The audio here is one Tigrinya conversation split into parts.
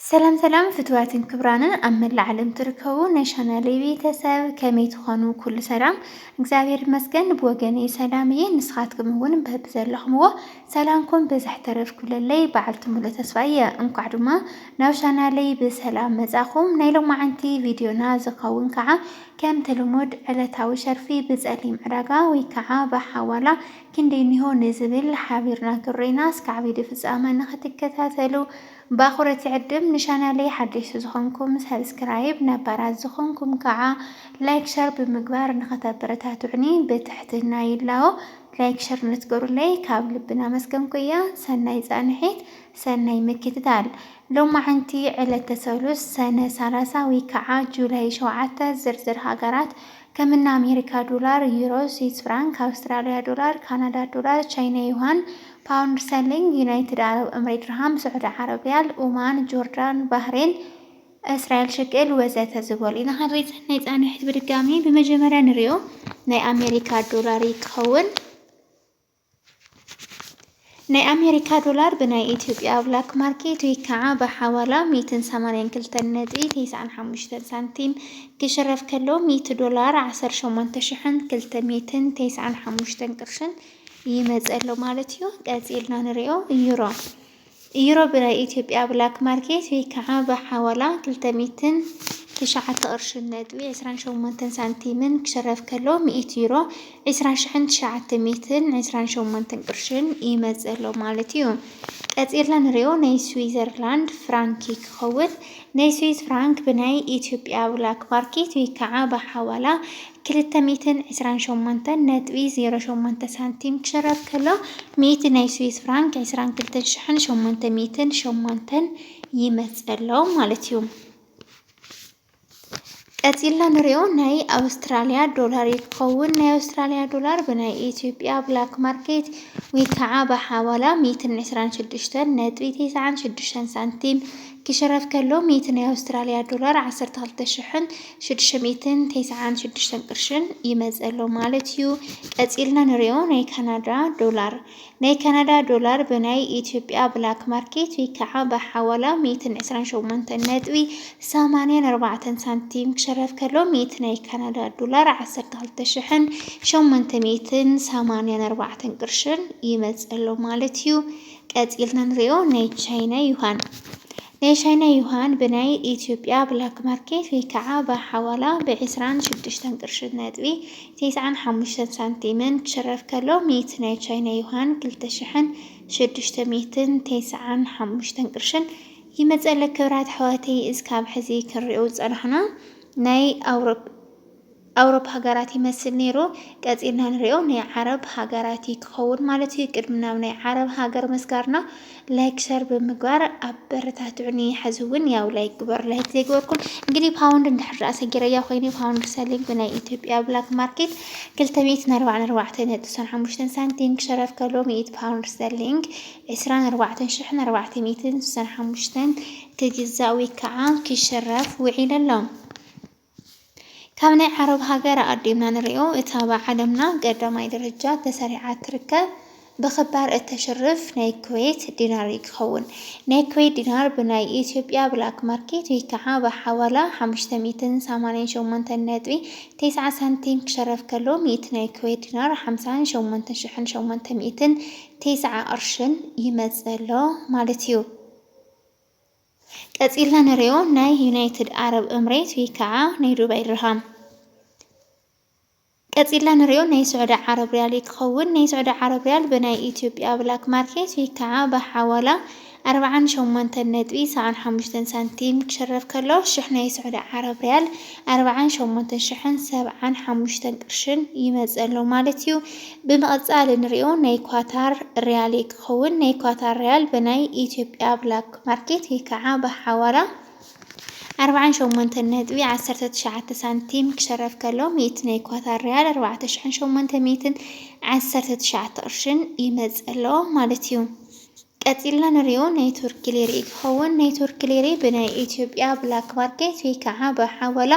ሰላም ሰላም ፍትዋትን ክብራንን ኣብ መላእ ዓለም ትርከቡ ናይ ቻናለይ ቤተሰብ ከመይ ትኾኑ? ኩሉ ሰላም እግዚኣብሔር ይመስገን። ብወገነይ ሰላም እየ። ንስኻትኩም እውን በብዘለኹምዎ ሰላምኩም ብዝሕ ተረፍ ክብለለይ በዓልቲ ሙሉእ ተስፋ እየ። እንኳዕ ድማ ናብ ቻናለይ ብሰላም መጻኹም። ናይ ሎማዓንቲ ቪድዮና ዝኸውን ከዓ ከምቲ ልሙድ ዕለታዊ ሸርፊ ብጸሊም ዕዳጋ ወይ ከዓ ብሓዋላ ክንደይ እኒሆ ንዝብል ሓቢርና ክንሪና እስካዕ ቪድዮ ፍጻመ ንኽትከታተሉ ብኣኽብሮት ይዕድም። ንቻናለይ ሓደሽቲ ዝኾንኩም ሳብስክራይብ፣ ነባራት ዝኾንኩም ከዓ ላይክ ሸር ብምግባር ንኸተበረታትዑኒ ብትሕትና ይላቦ። ላይክ ሸር ንትገብሩለይ ካብ ልቢ እናመስገንኩ እየ። ሰናይ ጻንሒት፣ ሰናይ ምክትታል። ሎማዓንቲ ዕለተ ሰሉስ ሰነ ሰላሳ ወይ ከዓ ጁላይ ሸውዓተ ዝርዝር ሃገራት ከምና ኣሜሪካ ዶላር፣ ዩሮ፣ ስዊስ ፍራንክ፣ ኣውስትራሊያ ዶላር፣ ካናዳ ዶላር፣ ቻይና ዩዋን፣ ፓውንድ ስተርሊንግ፣ ዩናይትድ ዓረብ እምሬት ድርሃም፣ ስዑዲ ዓረብ ሪያል፣ ኦማን፣ ጆርዳን፣ ባህሬን፣ እስራኤል ሽቅል ወዘተ ዝበሉ ኢና ክንርኢ። ናይ ጻንሒት ብድጋሚ ብመጀመርያ ንሪኦ ናይ ኣሜሪካ ዶላር እዩ ክኸውን። ናይ ኣሜሪካ ዶላር ብናይ ኢትዮጵያ ብላክ ማርኬት ወይ ከዓ ብሓዋላ ሚእትን ሰማንያን ክልተን ነጥቢ ተስዓን ሓሙሽተን ሳንቲም ክሽረፍ ከሎ፣ ሚእቲ ዶላር ዓሰርተ ሸሞንተ ሽሕን ክልተ ሚእትን ተስዓን ሓሙሽተን ቅርሽን ይመጸ ኣሎ ማለት እዩ። ቀጺልና ንሪኦ ዩሮ። ዩሮ ብናይ ኢትዮጵያ ብላክ ማርኬት ወይ ከዓ ብሓዋላ ክልተ ሚእትን ትሽዓተ ቅርሽን ነጥቢ ዕስራን ሸሞንተን ሳንቲምን ክሽረፍ ከሎ፣ ሚእቲ ዩሮ ዕስራ ሽሕን ትሽዓተ ሚእትን ዕስራን ሸሞንተን ቅርሽን ይመጽእ ኣሎ ማለት እዩ። ቀጺልና ንሪኦ ናይ ስዊዘርላንድ ፍራንክ እዩ ክኸውን። ናይ ስዊዝ ፍራንክ ብናይ ኢትዮጵያ ብላክ ማርኬት ወይ ከዓ ብሓዋላ ክልተ ሚእትን ዕስራን ሸሞንተን ነጥቢ ዜሮ ሸሞንተ ሳንቲም ክሽረፍ ከሎ፣ ሚእቲ ናይ ስዊዝ ፍራንክ ዕስራን ክልተን ሽሕን ሸሞንተ ሚእትን ሸሞንተን ይመጽእ ኣሎ ማለት እዩ። ቀጺልና ንሪኦ ናይ ኣውስትራልያ ዶላር እዩ ክኸውን። ናይ ኣውስትራልያ ዶላር ብናይ ኢትዮጵያ ብላክ ማርኬት ወይ ከዓ ብሓዋላ ሚእትን ዕስራን ሽዱሽተን ነጥቢ ተስዓን ሽዱሽተን ሳንቲም ክሽረፍ ከሎ፣ ሚእቲ ናይ ኣውስትራልያ ዶላር ዓሰርተ ክልተ ሽሕን ሽዱሽተ ሚእትን ተስዓን ሽዱሽተን ቅርሽን ይመጽእ ኣሎ ማለት እዩ። ቀጺልና ንሪኦ ናይ ካናዳ ዶላር። ናይ ካናዳ ዶላር ብናይ ኢትዮጵያ ብላክ ማርኬት ወይ ከዓ ብሓዋላ ሚእትን ዕስራን ሸሞንተን ነጥቢ ሰማንያን ኣርባዕተን ሳንቲም ክሽረፍ ከሎ፣ ሚእቲ ናይ ካናዳ ዶላር ዓሰርተ ክልተ ሽሕን ሸሞንተ ሚእትን ሰማንያን ኣርባዕተን ቅርሽን ይመጽእ ኣሎ ማለት እዩ። ቀጺልና ንሪኦ ናይ ቻይና ዩሃን። ናይ ቻይና ዩሃን ብናይ ኢትዮጵያ ብላክ ማርኬት ወይ ከዓ ብሓዋላ ብዕስራን ሽዱሽተን ቅርሽን ነጥቢ ተስዓን ሓሙሽተን ሳንቲምን ክሽረፍ ከሎ፣ ሚእቲ ናይ ቻይና ዩሃን ክልተ ሽሕን ሽዱሽተ ሚእትን ተስዓን ሓሙሽተን ቅርሽን ይመጸለ። ክብራት ኣሕዋተይ፣ እስካብ ሕዚ ክንሪኦ ዝጸናሕና ናይ ኣውሮፕ-፣ ኣውሮፓ ሃገራት ይመስል ነይሩ። ቀጺልና ንሪኦ ናይ ዓረብ ሃገራት እዩ ክኸውን ማለት እዩ። ቅድሚ ናብ ናይ ዓረብ ሃገር ምስጋርና ላይክ ሸር ብምግባር ኣበረታትዑኒ። ሕዚ እውን ያው ላይክ ግበሩ፣ ላይክ ዘይገበርኩም። እንግዲህ ፓውንድ እንድሕር ደኣ ሰጊረያ ኮይነ፣ ፓውንድ ስተርሊንግ ብናይ ኢትዮጵያ ብላክ ማርኬት ክልተ ሚእትን ኣርባዓን ኣርባዕተን ነጥቢ ስሳን ሓሙሽተን ሳንቲም ክሸረፍ ከሎ፣ ሚእቲ ፓውንድ ስተርሊንግ ዕስራን ኣርባዕተን ሽሕን ኣርባዕተ ሚእትን ስሳን ሓሙሽተን ክግዛእ ወይ ከዓ ክሽረፍ ውዒሉ ኣሎ። ካብ ናይ ዓረብ ሃገር ኣቐዲምና ንሪኦ፣ እታ ብዓለምና ቀዳማይ ደረጃ ተሰሪዓ ትርከብ ብኽባር እተሽርፍ ናይ ኩዌት ዲናር እዩ ክኸውን። ናይ ኩዌት ዲናር ብናይ ኢትዮጵያ ብላክ ማርኬት ወይ ከዓ ብሓዋላ ሓሙሽተ ሚእትን ሰማንያን ሸሞንተን ነጥቢ ተስዓ ሳንቲም ክሸረፍ ከሎ፣ ሚእቲ ናይ ኩዌት ዲናር ሓምሳን ሸሞንተን ሽሕን ሸሞንተ ሚእትን ተስዓ ቅርሽን ይመጽእ ኣሎ ማለት እዩ። ቀጺልና ንሪኦ ናይ ዩናይትድ ዓረብ እምሬት ወይ ከዓ ናይ ዱባይ ድርሃም። ቀጺልና ንሪኦ ናይ ስዑዲ ዓረብ ሪያል እዩ ክኸውን። ናይ ስዑዲ ዓረብ ሪያል ብናይ ኢትዮጵያ ብላክ ማርኬት ወይ ከዓ ብሓዋላ ኣርባዓን ሸሞንተን ነጥቢ ሰብዓን ሓሙሽተን ሳንቲም ክሽረፍ ከሎ፣ ሽሕ ናይ ስዑዲ ዓረብ ሪያል ኣርባዓን ሸሞንተን ሽሕን ሰብዓን ሓሙሽተን ቅርሽን ይመጽእ ኣሎ ማለት እዩ። ብምቕጻል ንሪኦ ናይ ኳታር ሪያል እዩ ክኸውን። ናይ ኳታር ሪያል ብናይ ኢትዮጵያ ብላክ ማርኬት ወይ ከዓ ብሓዋላ ኣርባዓን ሸሞንተን ነጥቢ ዓሰርተ ትሽዓተ ሳንቲም ክሸረፍ ከሎ፣ ሚእቲ ናይ ኳታር ሪያል ኣርባዕተ ሽሕን ሸሞንተ ሚእትን ዓሰርተ ትሽዓተ ቅርሽን ይመጽእ ኣሎ ማለት እዩ። ቀጺልና ንሪኦ ናይ ቱርኪ ሊሪ እዩ ክኸውን። ናይ ቱርኪ ሊሪ ብናይ ኢትዮጵያ ብላክ ማርኬት ወይ ከዓ ብሓዋላ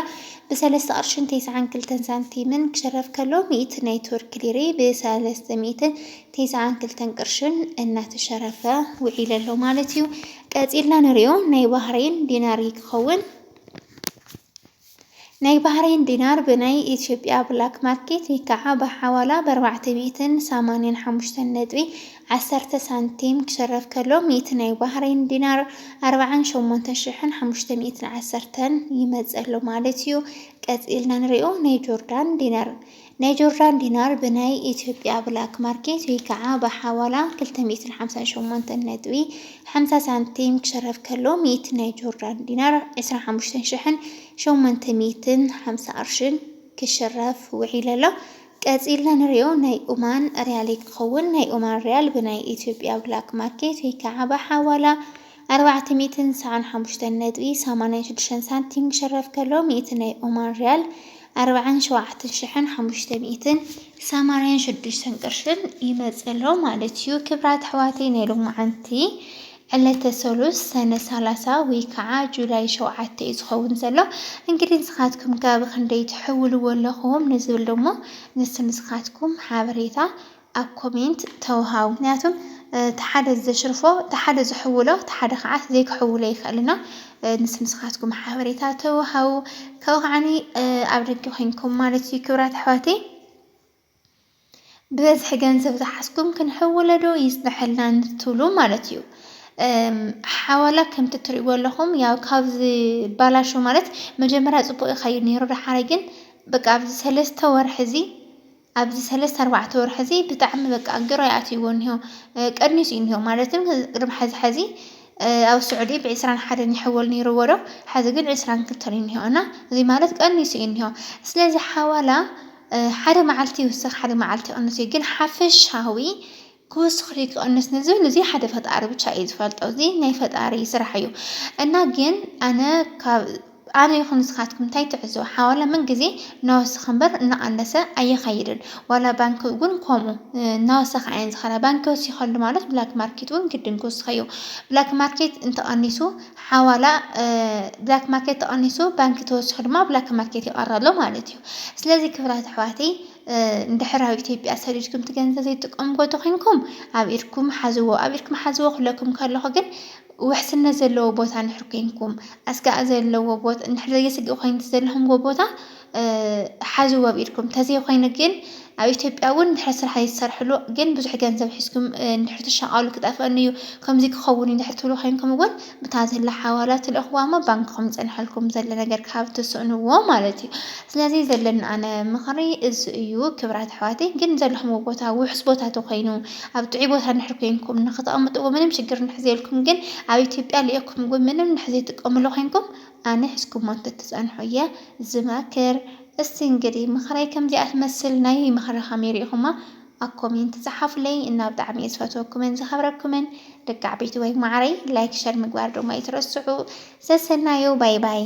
ብሰለስተ ቅርሽን ተስዓን ክልተን ሳንቲምን ክሸረፍ ከሎ፣ ሚእቲ ናይ ቱርኪ ሊሪ ብሰለስተ ሚእትን ተስዓን ክልተን ቅርሽን እናተሸረፈ ውዒሉ ኣሎ ማለት እዩ። ቀጺልና ንሪኦ ናይ ባህሬን ዲናር እዩ ክኸውን። ናይ ባህሬን ዲናር ብናይ ኢትዮጵያ ብላክ ማርኬት ወይ ከዓ ብሓዋላ ብ485 ነጥቢ ዓሰርተ ሳንቲም ክሸረፍ ከሎ፣ ሚእቲ ናይ ባህሬን ዲናር ኣርባዓን ሸሞንተን ሽሕን ሓሙሽተ ሚእትን ዓሰርተን ይመጸሎ ማለት እዩ። ቀጺልና ንሪኦ ናይ ጆርዳን ዲናር። ናይ ጆርዳን ዲናር ብናይ ኢትዮጵያ ብላክ ማርኬት ወይ ከዓ ብሓዋላ ክልተ ሚእትን ሓምሳን ሸሞንተን ነጥቢ ሓምሳ ሳንቲም ክሸረፍ ከሎ፣ ሚእቲ ናይ ጆርዳን ዲናር ዕስራን ሓሙሽተን ሽሕን ሸሞንተ ሚእትን ሓምሳ ቅርሽን ክሽረፍ ውዒሉ ኣሎ። ቀጺልና ንሪኦ ናይ ኦማን ሪያል ክኸውን። ናይ ኦማን ሪያል ብናይ ኢትዮጵያ ብላክ ማርኬት ወይ ከዓ ብሓዋላ ኣርባዕተ ሚእትን ሰዓን ሓሙሽተን ነጥቢ ሰማንያን ሽዱሽተን ሳንቲም ክሽረፍ ከሎ፣ ሚእቲ ናይ ኦማን ሪያል ኣርባዓን ሸውዓተን ሽሕን ሓሙሽተ ሚእትን ሰማንያን ሽዱሽተን ቅርሽን ይመጽእ ኣሎ ማለት እዩ። ክብራት ኣሕዋተይ፣ ናይ ሎማዓንቲ ዕለተ ሰሉስ ሰነ ሰላሳ ወይ ከዓ ጁላይ ሸውዓተ እዩ ዝኸውን ዘሎ። እንግዲህ ንስኻትኩም ከ ብኽንደይ ትሕውልዎ ኣለኹም ንዝብል ደሞ ንስ ንስኻትኩም ሓበሬታ ኣብ ኮሜንት ተውሃቡ። ምክንያቱም፣ እ፣ እቲ ሓደ ዘሽርፎ፣ እቲ ሓደ ዝሕውሎ፣ እቲ ሓደ ከዓ ዘይክሕውሎ ይኽእል እና፣ እ፣ ንስ ንስኻትኩም ሓበሬታ ተውሃቡ። ካብኡ ከዓኒ፣ እ፣ ኣብ ደገ ኮይንኩም ማለት እዩ ክብራት ኣሕዋተይ። ብበዝሒ ገንዘብ ዝሓዝኩም ክንሕውሎ ዶ ይጽንሐልና እንትብሉ ማለት እዩ። እም፣ ሓዋላ ከምቲ ትሪእዎ ኣለኹም፣ ያው ካብ ዝበላሾ ማለት መጀመርያ ጽቡቕ ይኸይድ ነይሩ፣ ደሓረ ግን በቃ ኣብዚ ሰለስተ ወርሒ እዚ፣ ኣብዚ ሰለስተ ኣርባዕተ ወርሒ እዚ ብጣዕሚ በቃ ግራ ይኣትይዎ እኒሆ፣ እ፣ ቀኒሱ እዩ እኒሆ። ማለትም ቅድሚ ሐዚ ሐዚ፣ እ፣ ኣብ ስዑዲ ብዕስራን ሓደን ይሕወል ነይርዎ ዶ፣ ሐዚ ግን ዕስራን ክልተን እዩ እኒሆ እና እዚ ማለት ቀኒሱ እዩ እኒሆ። ስለዚ ሓዋላ፣ እ፣ ሓደ መዓልቲ ይውስኽ፣ ሓደ መዓልቲ ይቕንስ እዩ። ግን ሓፈሻዊ ክውስኽ ድዩ ክቕንስ ንዝብል እዚ ሓደ ፈጣሪ ብቻ እዩ ዝፈልጦ። እዚ ናይ ፈጣሪ ስራሕ እዩ። እና ግን ኣነ ካብ፣ ኣነ ይኹን ንስኻትኩም እንታይ ትዕዘቡ? ሓዋላ ምን ግዜ እናወሰኸ እምበር እናቐነሰ ኣይኸይድን። ዋላ ባንክ እውን ከምኡ፣ እ፣ እናወሰኸ ኣየን ዝኸዳ። ባንክ ወሲኸሉ ማለት ብላክ ማርኬት እውን ግድን ክውስኸ እዩ። ብላክ ማርኬት እንተቐኒሱ ሓዋላ፣ እ፣ ብላክ ማርኬት ተቐኒሱ ባንክ ተወሲኹ ድማ ብላክ ማርኬት ይቐር ኣሎ ማለት እዩ። ስለዚ ክብራት ኣሕዋተይ፣ እ፣ እንድሕር ኣብ ኢትዮጵያ ሰዲድኩም እቲ ገንዘብ ዘይትጥቀምዎ ተኾይንኩም ኣብ ኢድኩም ሓዝዎ። ኣብ ኢድኩም ሓዝዎ ክብለኩም ከለኹ ግን ውሕስነት ዘለዎ ቦታ እንድሕር ኮይንኩም፣ ኣስጋእ ዘለዎ ቦታ እንድሕር ዘየስግእ ኮይኑ ዘለኹምዎ ቦታ፣ እ፣ ሓዝዎ ኣብ ኢድኩም። ተዘይኮይኑ ግን ኣብ ኢትዮጵያ እውን እንድሕር ስራሕ ዘይትሰርሕሉ ግን ብዙሕ ገንዘብ ሒዝኩም፣ እ፣ እንድሕር ትሻቐሉ ክጠፍአኒ እዩ፣ ከምዚ ክኸውን እዩ እንድሕር ትብሉ ኮይንኩም እውን ብታ ዘላ ሓዋላ ትልእኽዋ እሞ ባንክኹም ይጸንሐልኩም ዘለ ነገር ካብ ትስእንዎ ማለት እዩ። ስለዚ ዘለኒ ኣነ ምኽሪ እዚ እዩ ክብራት ኣሕዋተይ። ግን ዘለኹምዎ ቦታ ውሑስ ቦታ ተኾይኑ ኣብ ጥዑይ ቦታ እንድሕር ኮይንኩም ንኽተቐምጥዎ ምንም ሽግር እንድሕር ዘየልኩም ግን ኣብ ኢትዮጵያ ልኢኽኩም እውን ምንም እንድሕር ዘይትጥቀምሉ ኮይንኩም ኣነ ሒዝኩሞ እንተትጸንሑ እየ ዝመክር። እስቲ እንግዲህ ምኽረይ ከምዚኣ ትመስል። ናይ ምኽሪ ከመይ ርኢኹማ? ኣብ ኮሜንት ጸሓፉለይ እና ብጣዕሚ እየ ዝፈትወኩምን ዝኸብረኩምን ደቂ ዓበይቲ ወይ ማዕረይ። ላይክ ሸር ምግባር ድማ ኣይትረስዑ። ሰሰናዩ። ባይ ባይ።